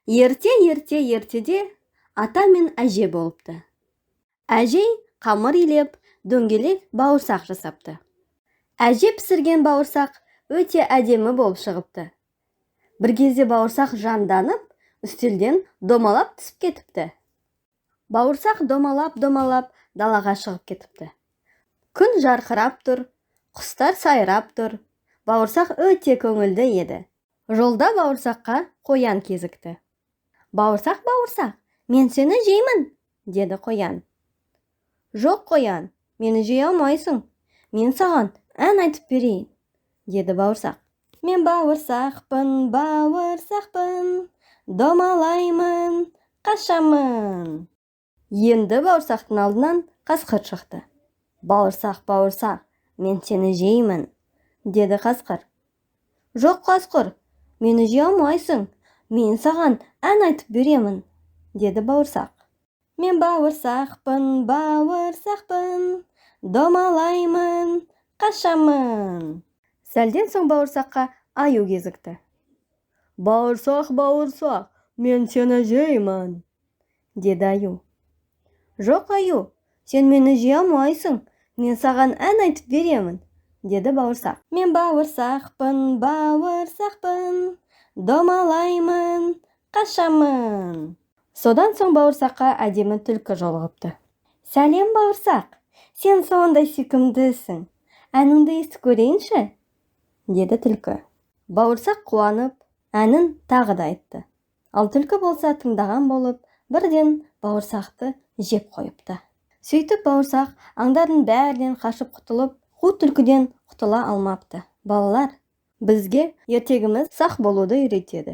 Ерте-ерте ертеде ата мен әже болыпты. Әжей қамыр илеп, дөңгелек бауырсақ жасапты. Әже пісірген бауырсақ өте әдемі болып шығыпты. Бір кезде бауырсақ жанданып, үстелден домалап түсіп кетіпті. Бауырсақ домалап-домалап далаға шығып кетіпті. Күн жарқырап тұр, құстар сайрап тұр. Бауырсақ өте көңілді еді. Жолда бауырсаққа қоян кезікті. "Бауырсақ, бауырсақ, мен сені жеймін", – деді қоян. "Жоқ, қоян, мені жей алмайсың. Мен саған ән айтып берейін", – деді бауырсақ. "Мен бауырсақпын, бауырсақпын, домалаймын, қашамын". Енді бауырсақтың алдынан қасқыр шықты. "Бауырсақ, бауырсақ, мен сені жеймін", – деді қасқыр. "Жоқ, қасқыр, мені жей алмайсың. Мен саған ән айтып беремін", – деді бауырсақ. "Мен бауырсақпын, бауырсақпын, домалаймын, қашамын". Сәлден соң бауырсаққа аю кезікті. "Бауырсақ, бауырсақ, мен сені жеймін", – деді аю. "Жоқ, аю, сен мені жей алмайсың. Мен саған ән айтып беремін", – деді бауырсақ. "Мен бауырсақпын, бауырсақпын, домалаймын, қашамын". Содан соң бауырсаққа әдемі түлкі жолығыпты. "Сәлем, бауырсақ, сен сондай сүйкімдісің. Әніңді естіп көрейінші", – деді түлкі. Бауырсақ қуанып, әнін тағы да айтты. Ал түлкі болса тыңдаған болып, бірден бауырсақты жеп қойыпты. Сөйтіп бауырсақ аңдардың бәрінен қашып құтылып, қу түлкіден құтыла алмапты. Балалар, бізге ертегіміз сақ болуды үйретеді.